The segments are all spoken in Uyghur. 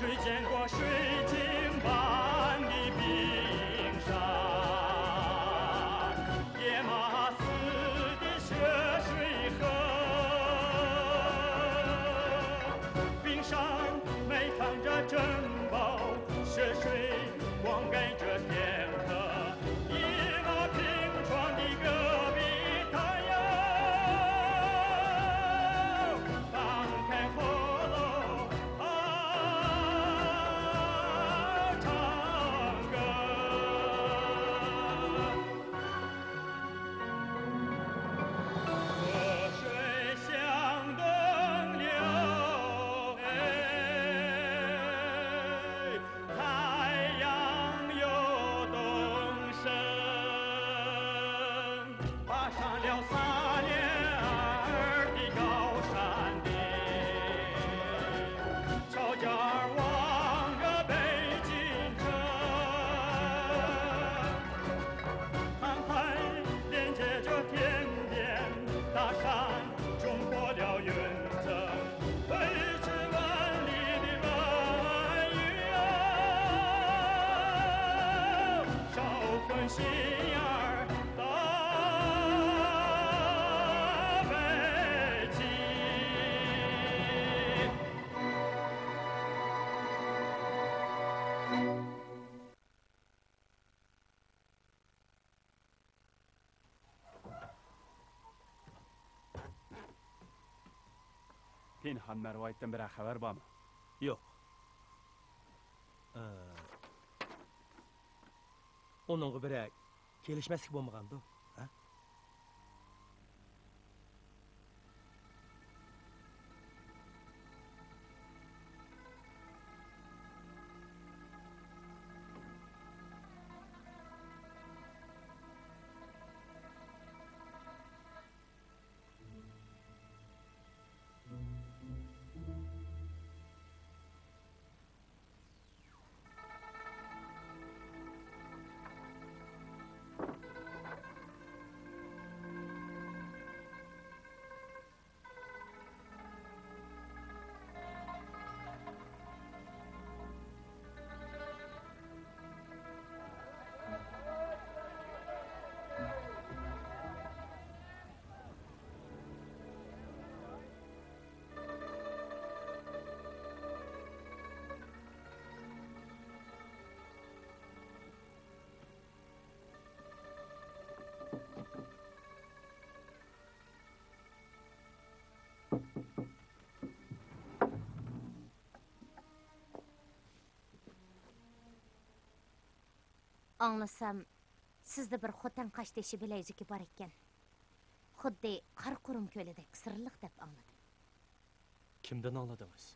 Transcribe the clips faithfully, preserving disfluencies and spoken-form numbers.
水见过水晶般的冰山，野马似的雪水河，冰山埋藏着珍宝，雪水灌溉着田。 太阳又东升，爬上了撒哈拉的高山顶，悄悄望着北京城。 航海连接着天边大山，冲破了云层，飞至万里的蓝云啊，捎份信仰到北京。 پىنھان مەرۋايىتتىن بىرەر خەۋەر بارمۇ؟ يوق. ئە، ئۇنىڭغا بىرەر كېلىشمەسلىك بولمىغاندۇ؟ ھە؟ ئاڭلىسام، سىزدە بىر خوتەن قاشتېشى بىلەيزۈكى بار ئىكەن. خۇددى قاراقۇرۇم كۆلىدەك سىرلىق دەپ ئاڭلىدىم. كىمدىن ئاڭلىدىڭىز؟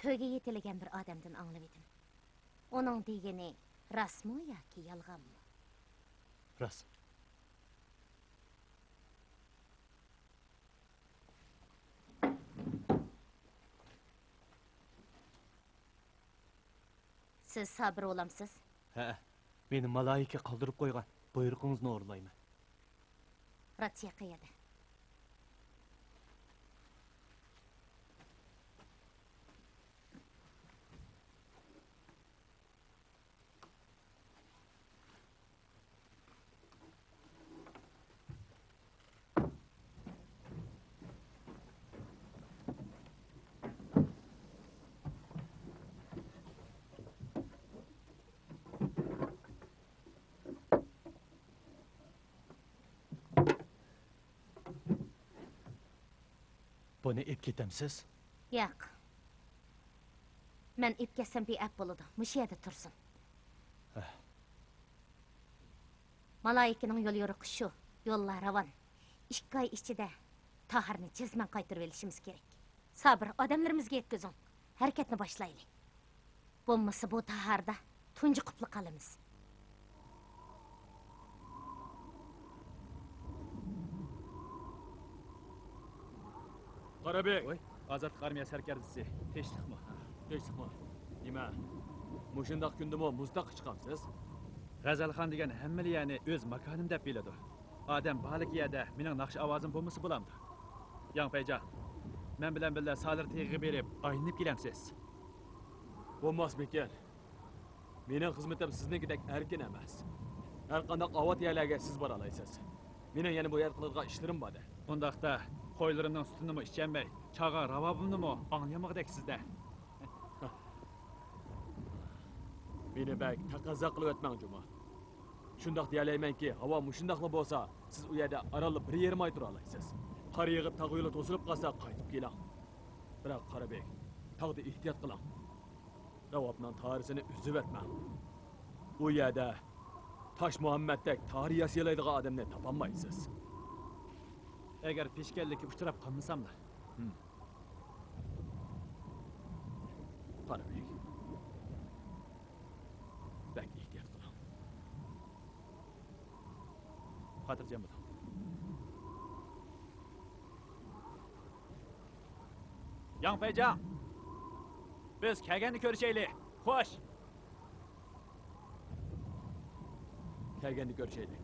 تۆگە يېتىلىگەن بىر ئادەمدىن ئاڭلىۋىدىم. ئۇنىڭ دېگىنى راستمۇ ياكى يالغانمۇ؟ راست. سىز سابىر بولامسىز؟ ھەئە، مېنى مالايىكە قالدۇرۇپ قويغان. بۇيرۇقىڭىزنى ئورۇنلايمەن. راتسىيە قەيەردە؟ بۇنى ئېپ كېتەمسىز؟ ياق. مەن ئېپ كەتسەم بىئەپ بولىدۇ. مۇشۇ يەردە تۇرسۇن. ھە. مالايىكىنىڭ يول يورۇقى شۇ. يوللار راۋان. ئىككى ئاي ئىچىدە تاھارنى جەزمەن قايتۇرۇۋېلىشىمىز كېرەك. سابىر، ئادەملىرىمىزگە يەتكۈزۈڭ. ھەرىكەتنى باشلايلى. بولمىسا بۇ تاھاردا تۇنجۇقۇپلا قالىمىز. قارابېگ، ۋاي. ئازادلىق ئارمىيە سەركەردىسى. تىنچلىقمۇ؟ تىنچلىقمۇ؟ نېمە، مۇشۇنداق كۈندىمۇ مۇزتاغقا چىقامسىز؟ غەزەلخان دېگەن ھەممىلا يەرنى ئۆز ماكانىم دەپ بىلىدۇ. ئادەم بارلىكى يەردە مېنىڭ ناخشا ئاۋازىم بولمىسا بولامدۇ؟ ياڭپەيجان، مەن بىلەن بىللە سالىر تېغىغا بېرىپ ئايلىنىپ كېلەمسىز؟ بولماسمىكىن؟ مېنىڭ خىزمىتىم سىزنىڭكىدەك ئەركىن ئەمەس. ھەر قانداق ئاۋات يەرلەرگە سىز بارالايسىز. مېنىڭ يەنە بۇ يەردە قىلىدىغان ئىشلىرىم بار-دە. ئۇنداقتا، قويلىرىمنىڭ سۈتىنىمۇ ئىچەلمەي، چالغان راۋابىمنىمۇ ئاڭلىيالمىغۇدەكسىز-دە. مېنى بەك تەقەززا قىلىۋەتمەڭ، جۇما. شۇنداق دېيەلەيمەنكى، ھاۋا مۇشۇنداقلا بولسا، سىز ئۇ يەردە ئارانلا بىر يېرىم ئاي تۇرالايسىز. قار يېغىپ، تاغ يولى توسۇلۇپ قالسا، قايتىپ كېلىڭ. بىراق، قارابېگ، تاغدا ئېھتىيات قىلىڭ. راۋابنىڭ تارىسىنى ئۈزۈۋەتمەڭ. ئۇ يەردە تاش مۇھەممەتتەك تارى ياسىيالايدىغان ئادەمنى تاپالمايسىز. ئەگەر پېشكەللىككە ئۇچراپ قالمىساملا. ھىم. قارابېگ، بەك ئېھتىيات قىلىڭ. خاتىرجەم بولۇڭ. ياڭ پەيجاڭ، بىز كەلگەندە كۆرۈشەيلى. خوش. كەلگەندە كۆرۈشەيلى.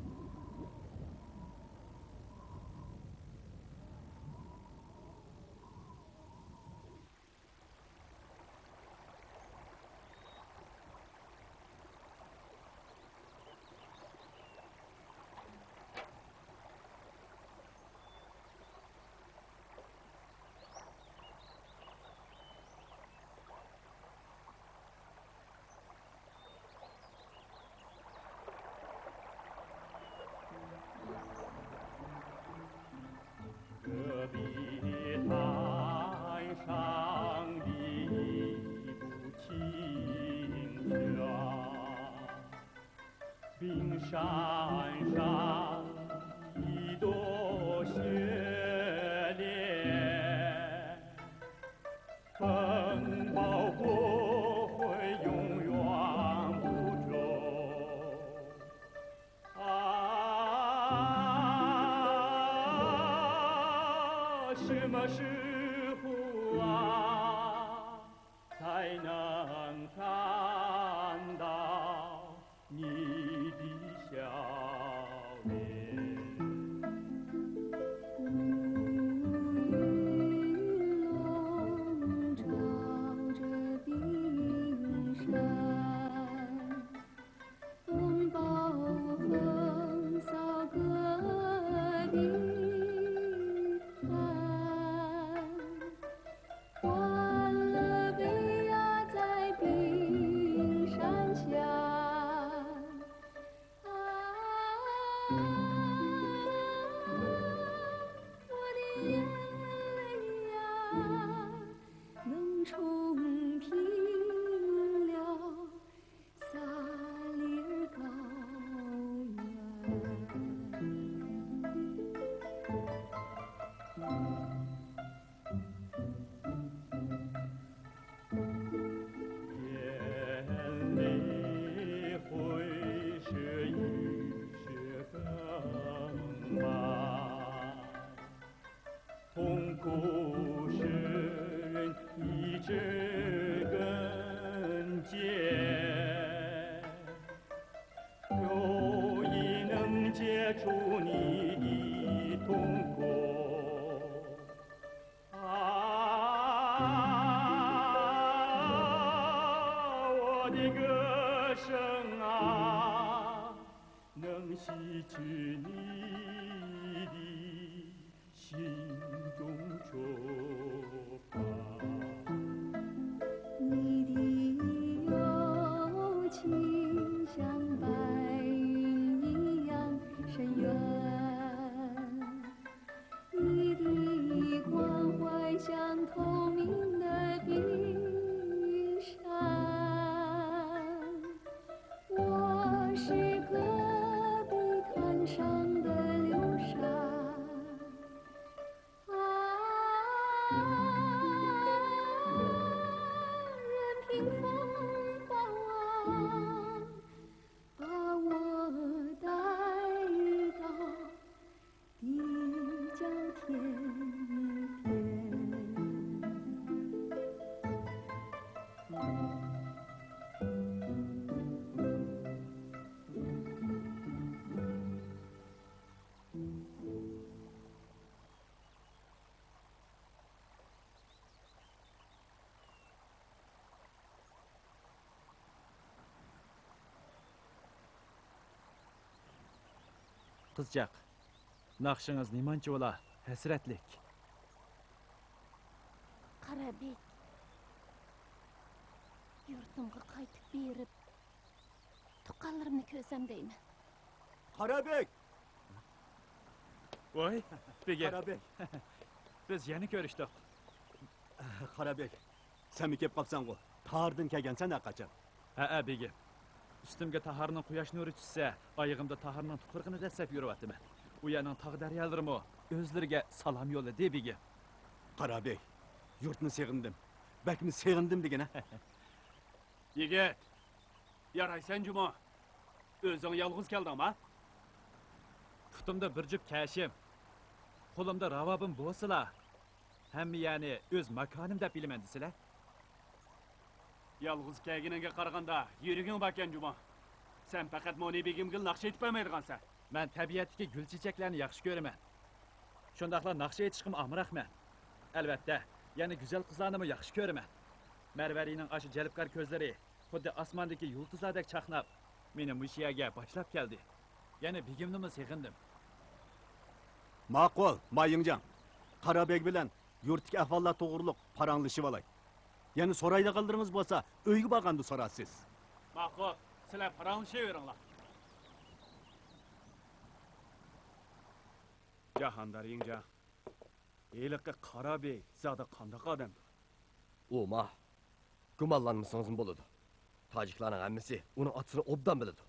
قىزچاق، ناخشىڭىز نېمانچە ئۇلا ھەسرەتلىك. قارابېك، يۇرتۇمغا قايتىپ بېرىپ، تۇغقانلىرىمنى كۆرسەم دەيمەن. قارابېك! ۋاي، بېگىم. قارابېك! بىز يەنە كۆرۈشتۇق. قارابېك، سەنمۇ كېلىپ قاپسەنغۇ؟ تاھاردىن كەلگەنسەن ھەرقاچان. ھەئە، بېگىم. ئۈستۈمگە تاھارنىڭ قۇياش نۇرى چۈشسە، ئايىغىمدا تاھارنىڭ تۇپرىقىنى دەسسەپ يۈرۈۋاتىمەن. ئۇ يەرنىڭ تاغ دەريالىرىمۇ ئۆزلىرىگە سالام يوللىدى، بېگىم. قارابېك، يۇرتنى سېغىندىم. بەكمۇ سېغىندىم دېگىنە. يىگىت، يارايسەن جۇمۇ. ئۆزۈڭ يالغۇز كەلدىڭما؟ پۇتۇمدا بىر جۈپ كەشىم، قولۇمدا راۋابىم بولسىلا، ھەممە يەرنى ئۆز ماكانىم دەپ بىلىمەن دېسىلە. يالغۇز كەلگىنىڭگە قارىغاندا يۈرىكىڭ باركەن جۇمۇ. سەن پەقەت مونى بېگىمگىلا ناخشا ئېيتىپ بەرمەيدىغانسەن. مەن تەبىئەتتىكى گۈل-چېچەكلەرنى ياخشى كۆرىمەن. شۇنداقلا ناخشا ئېيتىشقىمۇ ئامراقمەن. ئەلۋەتتە، يەنە گۈزەل قىزلارنىمۇ ياخشى كۆرىمەن. مەرۋەرىنىڭ ئاشۇ جەلپكار كۆزلىرى خۇددى ئاسماندىكى يۇلتۇزلاردەك چاقناپ، مېنى مۇشۇ يەرگە باشلاپ كەلدى. يەنە بېگىمنىمۇ سېغىندىم. ماقۇل، مايىڭجاڭ. قارا بەگ بىلەن يۇرتتىكى ئەھۋاللار توغرۇلۇق پاراڭلىشىۋالاي. يەنە سورايدىغانلىرىڭىز بولسا، ئۆيگە بارغاندا سورارسىز. ماقۇل، سىلەر پاراڭلىشىۋېرىڭلار. جاھاندار يىڭجاڭ، ھېلىقى قارا بەگ زادى قانداق ئادەمدۇ؟ ئۇ ما، گۇمانلانمىسىڭىزمۇ بولىدۇ. تاجىكلارنىڭ ھەممىسى ئۇنىڭ ئاتىسىنى ئوبدان بىلىدۇ.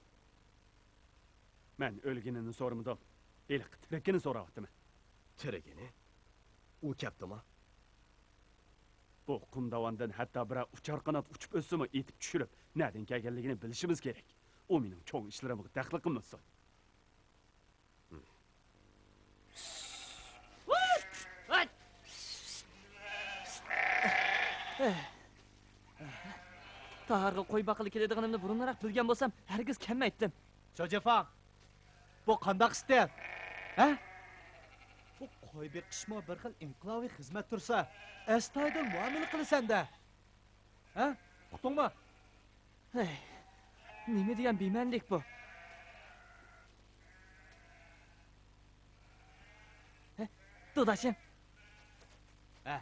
مەن ئۆلگىنىنى سورىمىدىم، ھېلىقى تىرىكىنى سوراۋاتىمەن. تىرىكىنى؟ ئۇ كەپتۇما؟ بۇ قۇم داۋاندىن ھەتتا بىرەر ئۇچار قانات ئۇچۇپ ئۆتسىمۇ، ئېتىپ چۈشۈرۈپ، نەدىن كەلگەنلىكىنى بىلىشىمىز كېرەك. ئۇ مېنىڭ چوڭ ئىشلىرىمغا دەخلى قىلمىسۇن. تاھارغا قوي باققىلى كېلىدىغىنىمنى بۇرۇنراق بىلگەن بولسام، ھەرگىز كەلمەيتتىم. شاۋجيەنفاڭ، بۇ قانداق ئىستىل؟ ھە؟ بۇ قوي بېقىشمۇ بىر خىل ئىنقىلابىي خىزمەت تۇرسا، ئەستايىدىل مۇئامىلە قىلىسەن-دە. ھە؟ ئۇقتۇڭمۇ؟ ھەي، نېمە دېگەن بىمەنىلىك بۇ؟ ھە؟ داداشىم. ھە؟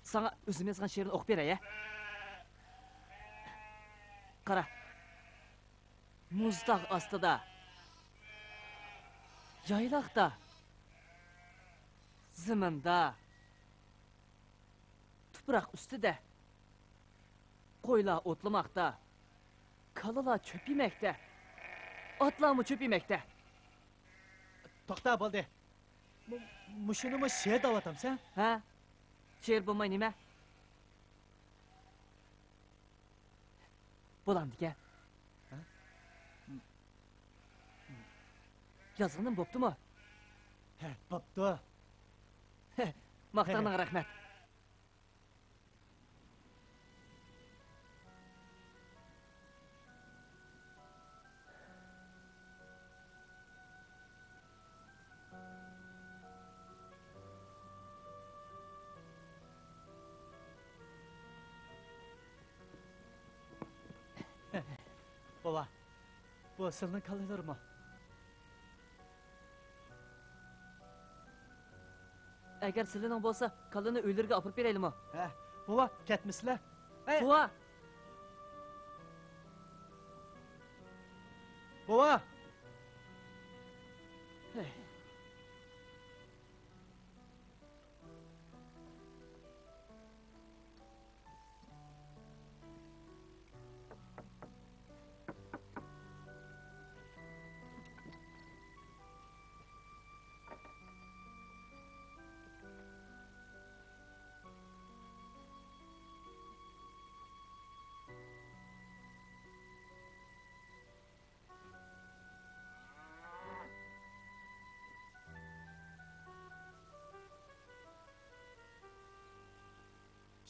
ساڭا ئۆزۈم يازغان شېئىرنى ئوقۇپ بېرەي، ھە؟ قارا. مۇزتاغ ئاستىدا، يايلاقتا، زېمىندا، تۇپراق ئۈستىدە، قويلار ئوتلىماقتا، كالىلار چۆپ يېمەكتە، ئاتلارمۇ چۆپ يېمەكتە. توختا، بولدى. مۇ-، مۇشۇنىمۇ شېئىر دەۋاتامسەن؟ ھە؟ شېئىر بولماي نېمە؟ بولامدىكەن؟ ھە؟ يازغىنىم بوپتۇمۇ؟ ھە، بوپتۇ. ماختاڭلار، رەھمەت. بوۋا، بۇ سىلىنىڭ كالىلىرىمۇ؟ ئەگەر سىلىنىڭ بولسا، كالىنى ئۆيلىرىگە ئاپىرىپ بېرەيلىمۇ؟ ھە، بوۋا، كەتمىسىلە. ھەي! بوۋا! بوۋا! ھەي!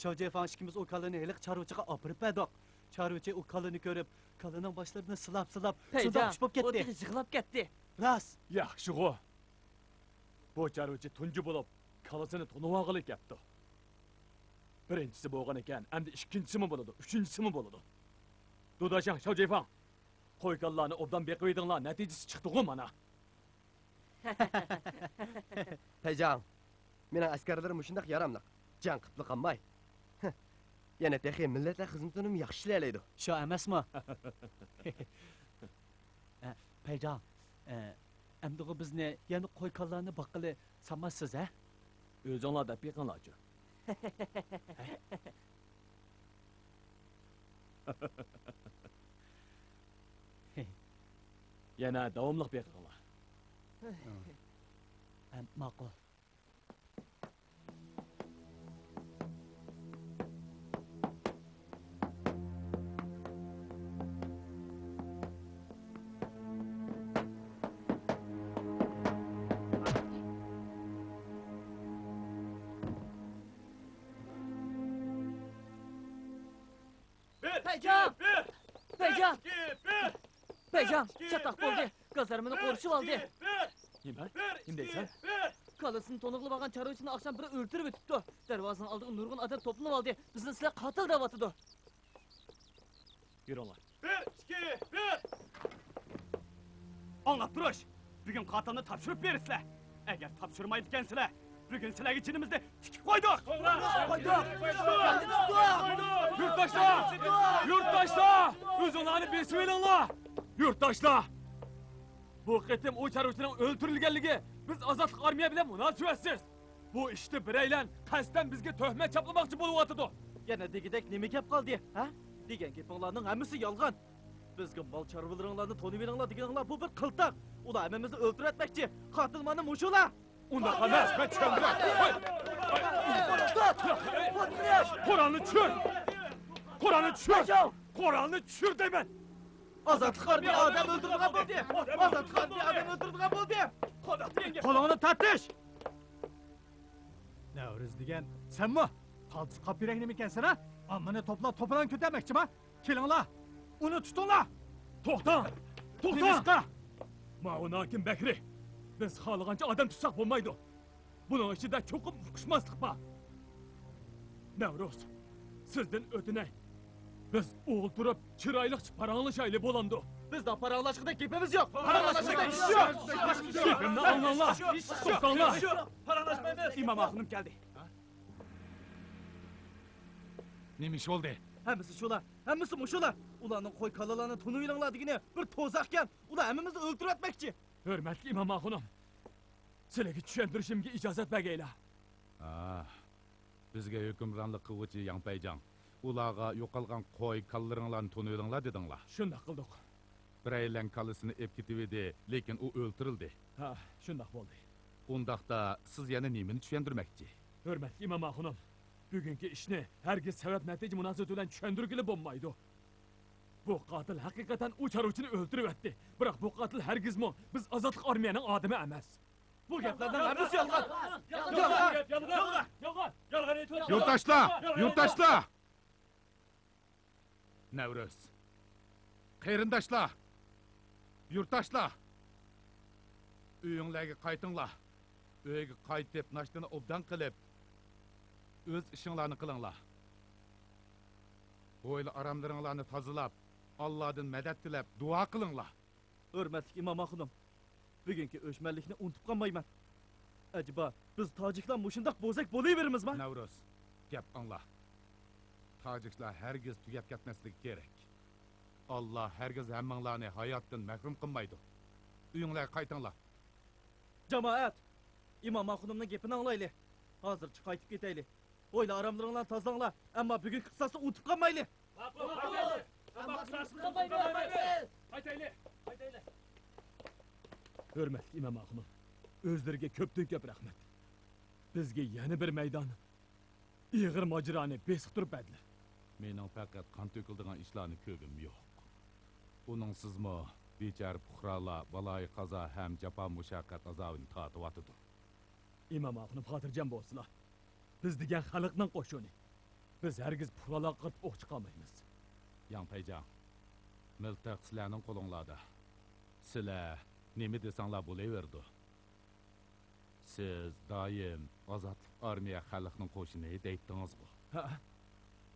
شاۋجيەنفاڭ ئىككىمىز ئۇ كالىنى ھېلىقى چارۋىچىغا ئاپىرىپ بەردۇق. چارۋىچى ئۇ كالىنى كۆرۈپ، كالىنىڭ باشلىرىنى سىلاپ-سىلاپ، شۇنداق خۇش بولۇپ كەتتى. ئۇ تېخى يىغلاپ كەتتى. راست. ياق، شۇغۇ. بۇ چارۋىچى تۇنجى بولۇپ، كالىسىنى تونۇۋالغىلى كەپتۇ. بىرىنچىسى بولغان ئىكەن، ئەمدى ئىككىنچىسىمۇ بولىدۇ، ئۈچىنچىسىمۇ بولىدۇ. دۇداشاڭ، شاۋجيەنفاڭ، قوي-كالىلارنى ئوبدان بېقىۋىدىڭلار، نەتىجىسى چىقتىغۇ مانا. پەيجاڭ، مېنىڭ ئەسكەرلىرىم مۇشۇنداق ياراملىق، جەڭ قىپلا قالماي، يەنە تېخى مىللەتلەر خىزمىتىنىمۇ ياخشى ئىشلىيەلەيدۇ. شۇ ئەمەسمۇ؟ ئە، پەيجاڭ، ئە، ئەمدىغۇ بىزنى يەنە قوي كالىلارنى باققىلى سالماسسىز، ھە؟ ئۆزۈڭلار دەپ بېقىڭلارچۇ. يەنە داۋاملىق بېقىڭلار. ھە، ماقۇل. پەيجاڭ! پەيجاڭ! پەيجاڭ، چاتاق بولدى. گازارمىنى قورشىۋالدى. نېمە؟ نېمە دەيسەن؟ كاللىسىنى تونۇغلىۋالغان چارۋىچىنى ئاخشام بىرى ئۆلتۈرۈۋېتىپتۇ. دەرۋازىنىڭ ئالدىغا نۇرغۇن ئادەم توپلىنىۋالدى. بىزنى سىلەر قاتىل دەۋاتىدۇ. يۈرۈڭلار. بىر، ئىككى، بىر! ئاڭلاپ تۇرۇش! بۈگۈن قاتىلنى تاپشۇرۇپ بېرىسىلەر. ئەگەر تاپشۇرمايدىكەنسىلەر، بۈگۈن سىلەرگە جېنىمىزنى تىكىپ قويدۇق! قويدۇق! قويدۇق! يۇرتداشلار! يۇرتداشلار! ئۆزۈڭلارنى بېسىۋېلىڭلار! يۇرتداشلار! بۇ قېتىم ئۇ چارۋىچىنىڭ ئۆلتۈرۈلگەنلىكى بىز ئازادلىق ئارمىيە بىلەن مۇناسىۋەتسىز. بۇ ئىشتا بىرەيلەن قەستەن بىزگە تۆھمەت چاپلىماقچى بولۇۋاتىدۇ. يەنە دېگۈدەك نېمە گەپ قالدى، ھە؟ دېگەن گېپىڭلارنىڭ ھەممىسى يالغان. بىزگە مال چارۋىلىرىڭلارنى تونۇۋېلىڭلار دېگىنىڭلار بۇ بىر قىلتاق. ئۇلار ھەممىمىزنى ئۆلتۈرۈۋەتمەكچى. قاتىل مانا مۇشۇلار. ئۇنداق ئەمەس، مەن چۈشەندۈرەي. ھوي! قورالنى چۈشۈر! قورالنى چۈشۈر! قورالنى چۈشۈر دەيمەن! ئازادلىق ئارمىيە ئادەم ئۆلتۈرىدىغان بولدى! ئازادلىق ئارمىيە ئادەم ئۆلتۈرىدىغان بولدى! قولۇڭنى تارتىش! نەۋرىز دېگەن سەنمۇ؟ قالتىس قاپيۈرەك نېمىكەنسەن ھە؟ ئاممىنى توپلاپ توپىلاڭ كۆتەرمەكچىما؟ كېلىڭلار! ئۇنى تۇتۇڭلار! توختاڭ! توختاڭ! نېمىشقا؟ ماۋۇ ناكىم بەكرى! بىز خالىغانچە ئادەم تۇتساق بولمايدۇ. بۇنىڭ ئىچىدە چوقۇم ئۇقۇشماسلىق بار. نەۋرۇز، سىزدىن ئۆتۈنەي. بىز ئولتۇرۇپ چىرايلىقچە پاراڭلىشايلى بولامدۇ؟ بىزنىڭ پاراڭلاشقۇدەك گېپىمىز يوق. پاراڭلاشقۇدەك ئىش يوق. گېپىمنى ئاڭلاڭلار. توختاڭلار. پاراڭلاشمايمىز. ئىمام ئاخۇنۇم كەلدى. نېمە ئىش بولدى؟ ھەممىسى شۇلار. ھەممىسى مۇشۇلار. ئۇلارنىڭ قوي كالىلارنى تونۇۋېلىڭلار دېگىنى بىر توزاقكەن. ئۇلار ھەممىمىزنى ئۆلتۈرۈۋەتمەكچى. ھۆرمەتلىك ئىمام ئاخۇنۇم، سىلىگە چۈشەندۈرۈشۈمگە ئىجازەت بەرگەيلا. ئاھ، بىزگە ھۆكۈمرانلىق قىلغۇچى ياڭپەيجاڭ، ئۇلارغا يوقالغان قوي كالىلىرىڭلارنى تونۇۋېلىڭلار دېدىڭلار. شۇنداق قىلدۇق. بىرەيلەن كالىسىنى ئېلىپ كېتىۋىدى، لېكىن ئۇ ئۆلتۈرۈلدى. ھە، شۇنداق بولدى. ئۇنداقتا سىز يەنە نېمىنى چۈشەندۈرمەكچى؟ ھۆرمەتلىك ئىمام ئاخۇنۇم، بۈگۈنكى ئىشنى ھەرگىز سەۋەب نەتىجە مۇناسىۋىتى بىلەن چۈشەندۈرگىلى بولمايدۇ. بۇ قاتىل ھەقىقەتەن ئۇ چارۋىچىنى ئۆلتۈرۈۋەتتى. بىراق بۇ قاتىل ھەرگىزمۇ بىز ئازادلىق ئارمىيەنىڭ ئادىمى ئەمەس. بۇ گەپلەرنىڭ ھەممىسى يالغان. يالغان. يالغان. يالغان. يالغان. يولداشلار! يولداشلار! نەۋرۇز. قېرىنداشلار! يۇرتداشلار! ئۆيۈڭلارغا قايتىڭلار. ئۆيگە قايتىپ، ناشتىنى ئوبدان قىلىپ، ئۆز ئىشىڭلارنى قىلىڭلار. ھويلا ئاراملىرىڭلارنى تازىلاپ، ئاللادىن مەدەت تىلەپ، دۇئا قىلىڭلار. ھۆرمەتلىك ئىمام ئاخۇنۇم، بۈگۈنكى ئۆچمەنلىكنى ئۇنتۇپ قالمايمەن. ئەجەبا، بىز تاجىكلار مۇشۇنداق بوزەك بولۇۋېرىمىزما؟ نەۋرۇز، گەپ ئاڭلا. تاجىكلار ھەرگىز تۈگەپ كەتمەسلىكى كېرەك. ئاللا ھەرگىز ھەممىڭلارنى ھاياتتىن مەھرۇم قىلمايدۇ. ئۆيۈڭلارغا قايتىڭلار. جامائەت، ئىمام ئاخۇنۇمنىڭ گېپىنى ئاڭلايلى. ھازىرچە قايتىپ كېتەيلى. ھويلا ئاراملىرىڭلارنى تازىلاڭلار، ئەمما بۈگۈنكى قىساسنى ئۇنتۇپ قالمايلى. ماقۇل، ماقۇل. ئەمما قىساسنى ئۇنتۇپ قالمايمىز. قايتايلى، قايتايلى. ھۆرمەتلىك ئىمام ئاخۇنۇم، ئۆزلىرىگە كۆپتىن كۆپ رەھمەت. بىزگە يەنە بىر مەيدان ئېغىر ماجىرانى بېسىقتۇرۇپ بەردىلەر. مېنىڭ پەقەت قان تۆكۈلىدىغان ئىشلارنى كۆرگۈم يوق. ئۇنىڭسىزمۇ بىچارە پۇقرالار بالايىقازا ھەم جاپا مۇشەققەت ئازابىنى تارتىۋاتىدۇ. ئىمام ئاخۇنۇم خاتىرجەم بولسىلا، بىز دېگەن خەلقنىڭ قوشۇنى. بىز ھەرگىز پۇقرالارغا قارىتىپ ئوق چىقارمايمىز. ياڭپەيجاڭ، مىلتىق سىلەرنىڭ قولۇڭلاردا. سىلەر نېمە دېسەڭلار بولۇۋېرىدۇ. سىز دائىم ئازادلىق ئارمىيە خەلقنىڭ قوشۇنى دەيتتىڭىزغۇ؟ ھە.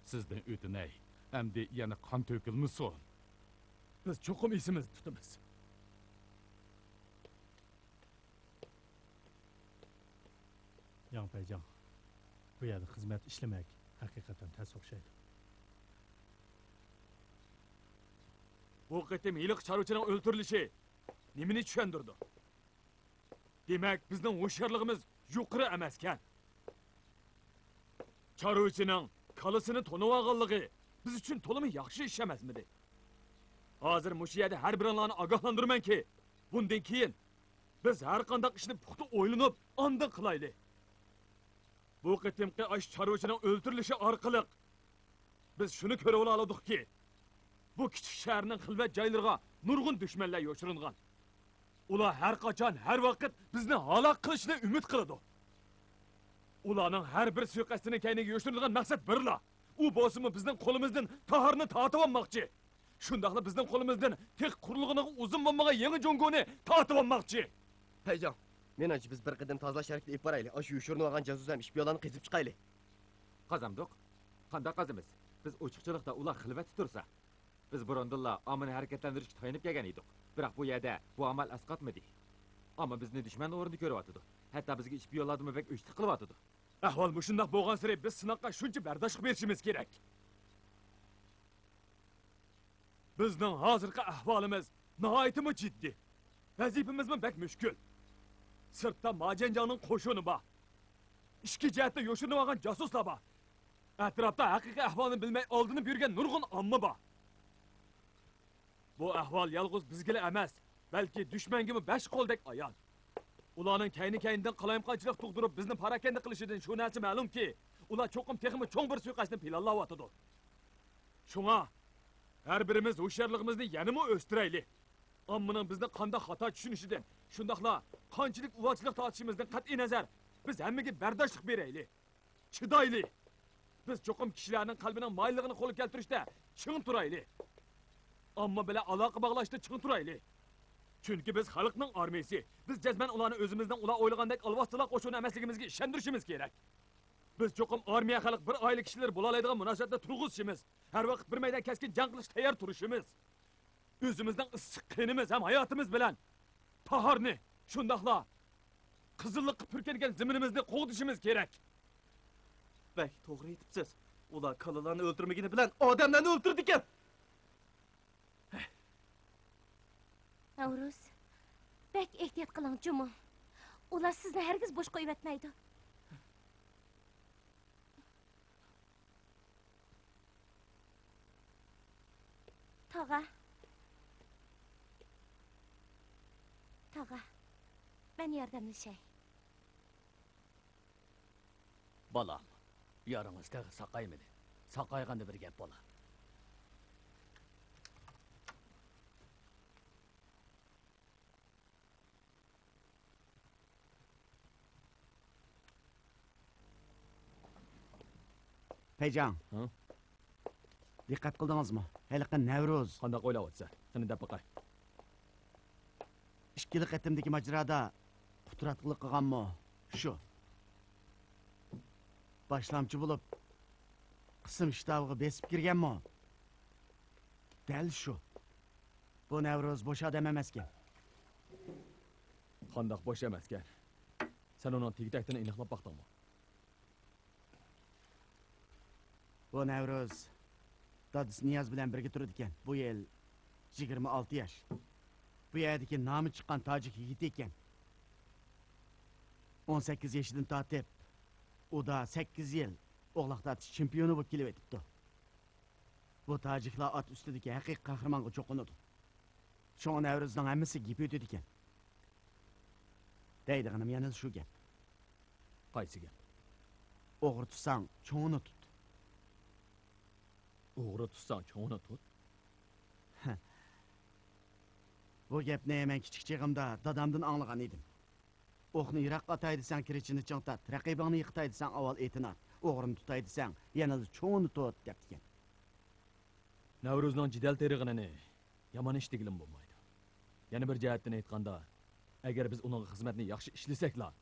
سىزدىن ئۆتۈنەي، ئەمدى يەنە قان تۆكۈلمىسۇن. بىز چوقۇم ئېسىمىزدە تۇتىمىز. ياڭ پەيجاڭ، بۇ يەردە خىزمەت ئىشلىمەك ھەقىقەتەن تەس ئوخشايدۇ. بۇ قېتىم ھېلىقى چارۋىچىنىڭ ئۆلتۈرۈلۈشى نېمىنى چۈشەندۈرىدۇ؟ دېمەك، بىزنىڭ ھوشيارلىقىمىز يۇقىرى ئەمەسكەن. چارۋىچىنىڭ كالىسىنى تونۇۋالغانلىقى بىز ئۈچۈن تولىمۇ ياخشى ئىش ئەمەسمىدى؟ ھازىر مۇشۇ يەردە ھەر بىرىڭلارنى ئاگاھلاندۇرىمەنكى، بۇندىن كېيىن بىز ھەر قانداق ئىشنى پۇختا ئويلىنىپ، ئاندىن قىلايلى. بۇ قېتىمقى ئاشۇ چارۋىچىنىڭ ئۆلتۈرۈلۈشى ئارقىلىق بىز شۇنى كۆرۈۋالالىدۇقكى، بۇ كىچىك شەھەرنىڭ خىلۋەت جايلىرىغا نۇرغۇن دۈشمەنلەر يوشۇرۇنغان. ئۇلار ھەر قاچان، ھەر ۋاقىت بىزنى ھالاك قىلىشنى ئۈمىد قىلىدۇ. ئۇلارنىڭ ھەر بىر سۇيىقەستىنىڭ كەينىگە يوشۇرۇنغان مەقسەت بىرلا، ئۇ بولسىمۇ بىزنىڭ قولىمىزدىن تاھارنى تارتىۋالماقچى. شۇنداقلا بىزنىڭ قولىمىزدىن تېخى قۇرۇلغىنىغا ئۇزۇن بولمىغان يېڭى جۇڭگونى تارتىۋالماقچى. پەيجاڭ، مېنىڭچە بىز بىر قېتىم تازىلاش ھەرىكىتى ئېلىپ بارايلى، ئاشۇ يوشۇرۇنۇۋالغان جاسۇس ھەم ئىشپىيونلارنى قېزىپ چىقايلى. قازامدۇق؟ قانداق قازىمىز؟ بىز ئوچۇقچىلىقتا، ئۇلار خىلۋەتتە تۇرسا. بىز بۇرۇندىنلا ئاممىنى ھەرىكەتلەندۈرۈشكە تايىنىپ كەلگەن ئىدۇق. بىراق بۇ يەردە بۇ ئامال ئەسقاتمىدى. ئامما بىزنى دۈشمەن ئورنىدا كۆرۈۋاتىدۇ. ھەتتا بىزگە ئىشپىيونلاردىنمۇ بەك ئۆچلۈك قىلىۋاتىدۇ. ئەھۋال مۇشۇنداق بولغانسېرى بىز سىناققا شۇنچە بەرداشلىق بېرىشىمىز كېرەك. بىزنىڭ ھازىرقى ئەھۋالىمىز ناھايىتىمۇ جىددىي. ۋەزىپىمىزمۇ بەك مۈشكۈل. سىرتتا ماجەنجاڭنىڭ قوشۇنى بار. ئىچكى جەھەتتە يوشۇرۇنۇۋالغان جاسۇسلار بار. ئەتراپتا ھەقىقىي ئەھۋالنى بىلمەي ئالدىنىپ يۈرگەن نۇرغۇن ئامما بار. بۇ ئەھۋال يالغۇز بىزگىلا ئەمەس، بەلكى دۈشمەنگىمۇ بەش قولدەك ئايان. ئۇلارنىڭ كەينى-كەينىدىن قالايمىقانچىلىق تۇغدۇرۇپ، بىزنى پاراكەندە قىلىشىدىن شۇ نەرسە مەلۇمكى، ئۇلار چوقۇم تېخىمۇ چوڭ بىر سۇيىقەستنى پىلانلاۋاتىدۇ. شۇڭا، ھەر بىرىمىز ھوشيارلىقىمىزنى يەنىمۇ ئۆستۈرەيلى. ئاممىنىڭ بىزنى قانداق خاتا چۈشىنىشىدىن، شۇنداقلا قانچىلىك ئۇۋاچىلىق تارتىشىمىزدىن قەتئىينەزەر، بىز ھەممىگە بەرداشلىق بېرەيلى. چىدايلى! بىز چوقۇم كىشىلەرنىڭ قەلبىنىڭ مايىللىقىنى قولغا كەلتۈرۈشتە چىڭ تۇرايلى. ئامما بىلەن ئالاقە باغلاشتا چىڭ تۇرايلى. چۈنكى بىز خەلقنىڭ ئارمىيىسى. بىز جەزمەن ئۇلارنى ئۆزىمىزنىڭ ئۇلار ئويلىغاندەك ئالۋاستىلار قوشۇنى ئەمەسلىكىمىزگە ئىشەندۈرۈشىمىز كېرەك. بىز چوقۇم ئارمىيە خەلق بىر ئائىلە كىشىلىرى بولالايدىغان مۇناسىۋەتنى تۇرغۇزۇشىمىز، ھەر ۋاقىت بىر مەيدان كەسكىن جەڭ قىلىشقا تەييار تۇرۇشىمىز. ئۆزىمىزنىڭ ئىسسىق قېنىمىز ھەم ھاياتىمىز بىلەن تاھارنى، شۇنداقلا قىزىللىققا پۈركەنگەن زېمىنىمىزنى قوغدىشىمىز كېرەك. بەك توغرا ئېيتىپسىز. ئۇلار كالىلارنى ئۆلتۈرمىگىنى بىلەن ئادەملەرنى ئۆلتۈرىدىكەن. نەۋرۇز، بەك ئېھتىيات قىلىڭ جۇمۇ. ئۇلار سىزنى ھەرگىز بوش قويۇۋەتمەيدۇ. تاغا. تاغا، مەن ياردەملىشەي. بالام، يارىڭىز تېخى ساقايمىدى. ساقايغاندا بىر گەپ بولا. پەيجاڭ. ھە؟ دىققەت قىلدىڭىزمۇ؟ ھېلىقى نەۋرۇز. قانداق ئويلاۋاتىسەن؟ قېنى دەپ باقاي. ئىككىلا قېتىمدىكى ماجىرادا قۇتراتقۇلۇق قىلغانمۇ شۇ. باشلامچى بولۇپ، قىسىم شتابىغا بېسىپ كىرگەنمۇ دەل شۇ. بۇ نەۋرۇز بوش ئادەم ئەمەسكەن. قانداق بوش ئەمەسكەن؟ سەن ئۇنىڭ تېگى-تەكتىنى ئېنىقلاپ باقتىڭمۇ؟ بۇ نەۋرۇز دادىسى نىياز بىلەن بىرگە تۇرىدىكەن. بۇ يىل يىگىرمە ئالتە ياش. بۇ يەردىكى نامى چىققان تاجىك يىگىتى ئىكەن. ئون سەككىز يېشىدىن تارتىپ ئۇدا سەككىز يىل ئوغلاق تارتىش چېمپىيونى بولۇپ كېلىۋېتىپتۇ. بۇ تاجىكلار ئات ئۈستىدىكى ھەقىقىي قەھرىمانغا چوقۇنىدۇ. شۇڭا نەۋرۇزنىڭ ھەممىسى گېپى ئۆتىدىكەن. دەيدىغىنىم يەنىلا شۇ گەپ. قايسى گەپ؟ ئوغرى تۇتساڭ، چوڭىنى تۇت. ئوغرى تۇتساڭ، چوڭىنى تۇت؟ بۇ گەپنى مەن كىچىك چېغىمدا دادامدىن ئاڭلىغان ئىدىم. ئوقنى يىراققا ئاتاي دېسەڭ، كىرىچىنى چىڭ تارت، رەقىبىڭنى يىقىتاي دېسەڭ، ئاۋۋال ئېتىنى ئات، ئوغرىنى تۇتاي دېسەڭ، يەنىلا چوڭىنى تۇت، دەپتىكەن. نەۋرۇزنىڭ جېدەل تېرىغىنىنى يامان ئىش دېگىلىمۇ بولمايدۇ. يەنە بىر جەھەتتىن ئېيتقاندا، ئەگەر بىز ئۇنىڭغا خىزمەتنى ياخشى ئىشلىسەكلا،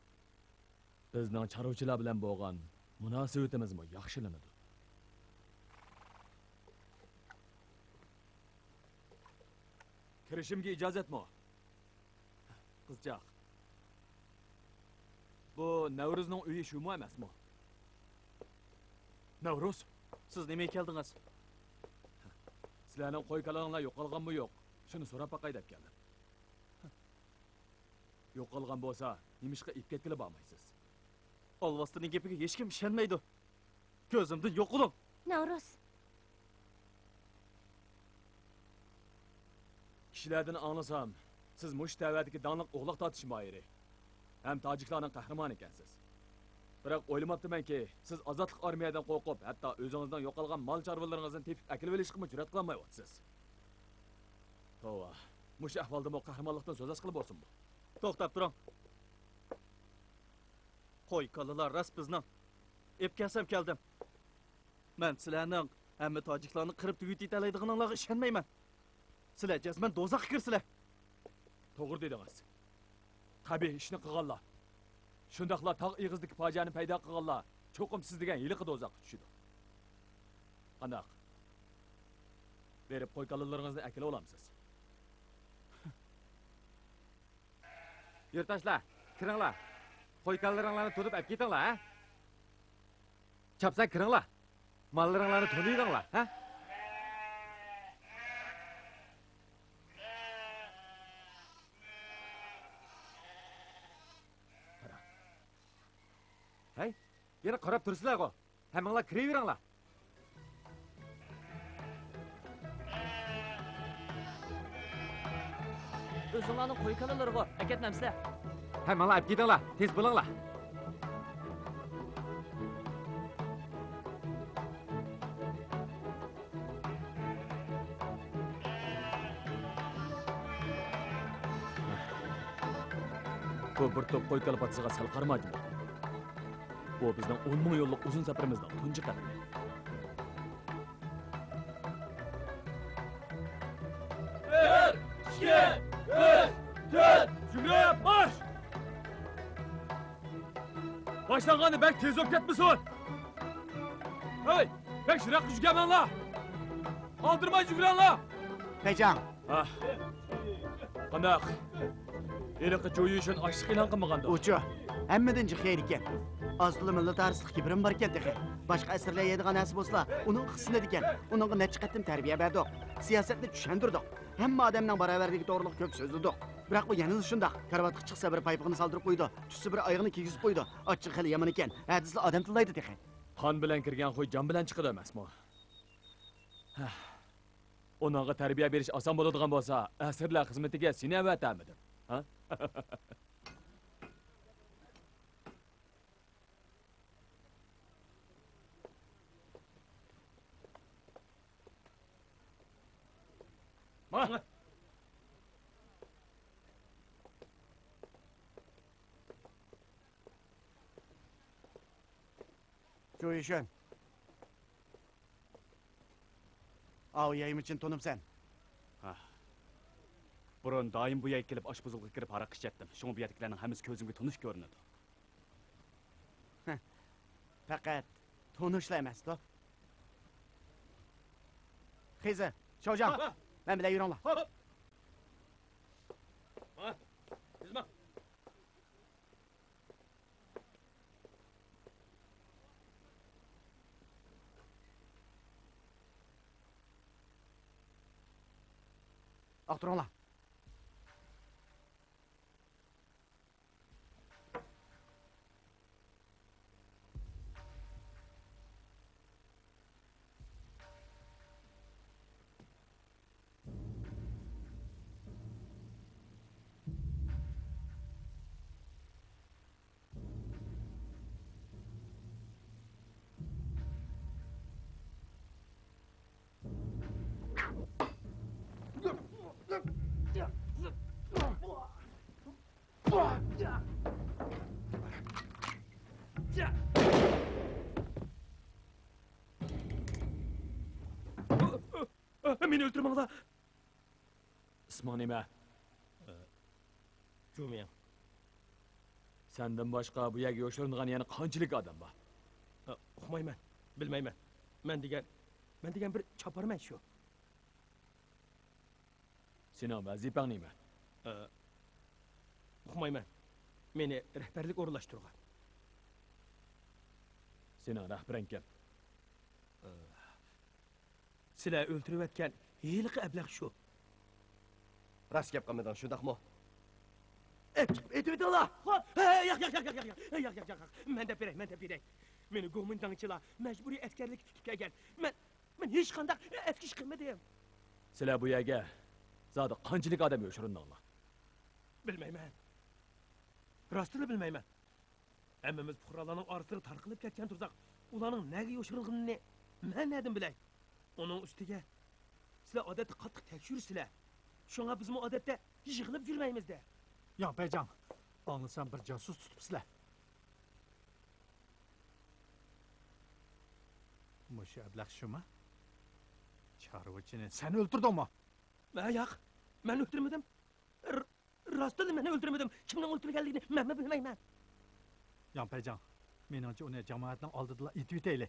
بىزنىڭ چارۋىچىلار بىلەن بولغان مۇناسىۋىتىمىزمۇ ياخشىلىنىدۇ. كىرىشىمگە ئىجازەتمۇ؟ قىزچاق. بۇ نەۋرۇزنىڭ ئۆيى شۇمۇ ئەمەسمۇ؟ نەۋرۇز؟ سىز نېمىگە كەلدىڭىز؟ سىلەرنىڭ قوي-كالىلىرىڭلار يوقالغانمۇ يوق؟ شۇنى سوراپ باقاي دەپ كەلدىم. يوقالغان بولسا، نېمىشقا ئېلىپ كەتكىلى بارمايسىز؟ ئالۋاستىنىڭ گېپىگە ھېچكىم ئىشەنمەيدۇ. كۆزۈمدىن يوقىلىڭ! نەۋرۇز! كىشىلەردىن ئاڭلىسام، سىز مۇشۇ تەۋەدىكى داڭلىق ئوغلاق تارتىش ماھىرى ھەم تاجىكلارنىڭ قەھرىمانى ئىكەنسىز. بىراق ئويلىماپتىمەنكى، سىز ئازادلىق ئارمىيەدىن قورقۇپ، ھەتتا ئۆزىڭىزنىڭ يوقالغان مال-چارۋىلىرىڭىزنى تېپىپ ئەكېلىۋېلىشقىمۇ جۈرئەت قىلالمايۋاتىسىز. توۋا، مۇشۇ ئەھۋالدىمۇ قەھرىمانلىقتىن سۆز ئاچقىلى بولسۇنمۇ؟ توختاپ تۇرۇڭ. قوي-كالىلار راست بىزنىڭ. ئېلىپ كەلسەم كەلدىم. مەن سىلەرنىڭ ھەممە تاجىكلارنى قىرىپ تۈگىتىۋېتەلەيدىغىنىڭلارغا ئىشەنمەيمەن. سىلەر جەزمەن دوزاخقا كىرىسىلەر. توغرا دېدىڭىز. قەبىھ ئىشنى قىلغانلار، شۇنداقلا تاغ ئېغىزىدىكى پاجىئەنى پەيدا قىلغانلار چوقۇم سىز دېگەن ھېلىقى دوزاخقا چۈشىدۇ. قانداق؟ بېرىپ قوي-كالىلىرىڭىزنى ئەكېلىۋالامسىز؟ يۇرتداشلار، كىرىڭلار. قوي-كالىلىرىڭلارنى تۇتۇپ ئەپ كېتىڭلار، ھە؟ چاپسان كىرىڭلار. ماللىرىڭلارنى تونۇۋېلىڭلار، ھە؟ ھەي، يەنە قاراپ تۇرىسىلەرغۇ. ھەممىڭلار كىرىۋېرىڭلار. ئۆزۈڭلارنىڭ قوي-كالىلىرىغۇ، ئەكەتمەمسىلەر؟ ھەممىڭلار ئەپ كېتىڭلار، تېز بولۇڭلار. بۇ بىر توپ قوي-كالا پاتىسىغا سەل قارىمايدىمۇ؟ بۇ بىزنىڭ ئون مىڭ يوللۇق ئۇزۇن سەپىرىمىزنىڭ تۇنجى قەدىمى. بىر، ئىككى، ئۈچ، تۆت، يۈگۈرۈپ مارش! باشلانغاندا بەك تېز بولۇپ كەتمىسۇن! ھەي، بەك يىراققا يۈگۈرمەڭلار! ئالدىرىماي يۈگۈرۈڭلار! پەيجاڭ! ھە. قانداق؟ ھېلىقى جۇ يۈشۈن ئاچلىق ئېلان قىلمىغاندۇ؟ ئۇچۇ، ھەممىدىن جىق يەيدىكەن. ئاز تولا مىللەت ئارىسىدا كىبرىمۇ باركەن تېخى. باشقا ئەسىرلەر يەيدىغان نەرسە بولسا، ئۇنىڭغا قىسمىدىكەن. ئۇنىڭغا نەچچە قېتىم تەربىيە بەردۇق. سىياسەتنى چۈشەندۈردۇق. ھەممە ئادەمنىڭ باراۋەرلىكى توغرىلىق كۆپ سۆزلىدۇق. بىراق ئۇ يەنىلا شۇنداق. كارىۋاتقا چىقسا، بىر پايپىقىنى سالدۇرۇپ قويىدۇ، چۈشسە، بىر ئايىغىنى كىيگۈزۈپ قويىدۇ. ئاچچىقى خېلى يامان ئىكەن. ھە دېسىلا ئادەم تىللايدۇ تېخى. قان بىلەن كىرگەن خۇي جان بىلەن چىقىدۇ ئەمەسمۇ؟ ھە. ئۇنىڭغا تەربىيە بېرىش ئاسان بولىدىغان بولسا، ئەسىرلەر خىزمىتىگە سېنى ئەۋەتەرمىدىم؟ ھە؟ ماڭە! جۇ يىشۈن. ئاۋۇ يەيمىچىنى تونۇمسەن؟ ھە. بۇرۇن دائىم بۇ يەرگە كېلىپ، ئاشپۇزۇلغا كىرىپ ھاراق ئىچەتتىم. شۇڭا بۇ يەردىكىلەرنىڭ ھەممىسى كۆزۈمگە تونۇش كۆرۈنىدۇ. پەقەت تونۇشلا ئەمەستۇ. خىزى، شاۋجاڭ، ھە. مەن بىلەن يۈرۈڭلار. خوپ. ماڭە. تېز ماڭ. ئاختۇرۇڭلار. مېنى ئۆلتۈرمەڭلار! ئىسمىڭ نېمە؟ جۇمياڭ. سەندىن باشقا بۇ يەرگە يوشۇرۇنغان يەنە قانچىلىك ئادەم بار؟ ئۇقمايمەن، بىلمەيمەن. مەن دېگەن، مەن دېگەن بىر چاپارمەن شۇ. سېنىڭ ۋەزىپەڭ نېمە؟ ئۇقمايمەن. مېنى رەھبەرلىك ئورۇنلاشتۇرغان. سېنىڭ رەھبىرىڭ كىم؟ سىلەر ئۆلتۈرۈۋەتكەن ھېلىقى ئەبلەخ شۇ. راست گەپ قىلمىدىڭ، شۇنداقمۇ؟ ئېيتىپ، ئېيتىۋېتىڭلار. خوپ. ھە، ياق، ياق، ياق. مەن دەپ بېرەي، مەن دەپ بېرەي. مېنى گومىنداڭچىلار مەجبۇرىي ئەسكەرلىككە تۇتۇپ كەلگەن. مەن، مەن ھېچقانداق ئەسكى ئىش قىلمىدىم. سىلەر بۇ يەرگە زادى قانچىلىك ئادەم يوشۇرۇندۇڭلار؟ بىلمەيمەن. راستىنلا بىلمەيمەن. ھەممىمىز پۇقرالارنىڭ ئارىسىدا تارقىلىپ كەتكەن تۇرساق، ئۇلارنىڭ نەگە يوشۇرۇنغىنىنى مەن نەدىن بىلەي؟ ئۇنىڭ ئۈستىگە، سىلەر ئادەتتە قاتتىق تەكشۈرىسىلەر. شۇڭا بىزمۇ ئادەتتە يىغىلىپ يۈرمەيمىز-دە. ياڭ پەيجاڭ، ئاڭلىسام بىر جاسۇس تۇتۇپسىلەر. مۇشۇ ئەبلەخ شۇما؟ چارۋىچىنى سەن ئۆلتۈردۈڭمۇ؟ ھە، ياق، مەن ئۆلتۈرمىدىم. ر-، راستىنلا مەن ئۆلتۈرمىدىم. كىمنىڭ ئۆلتۈرگەنلىكىنى مەنمۇ بىلمەيمەن. ياڭ پەيجاڭ، مېنىڭچە ئۇنى جامائەتنىڭ ئالدىدىلا ئېتىۋېتەيلى.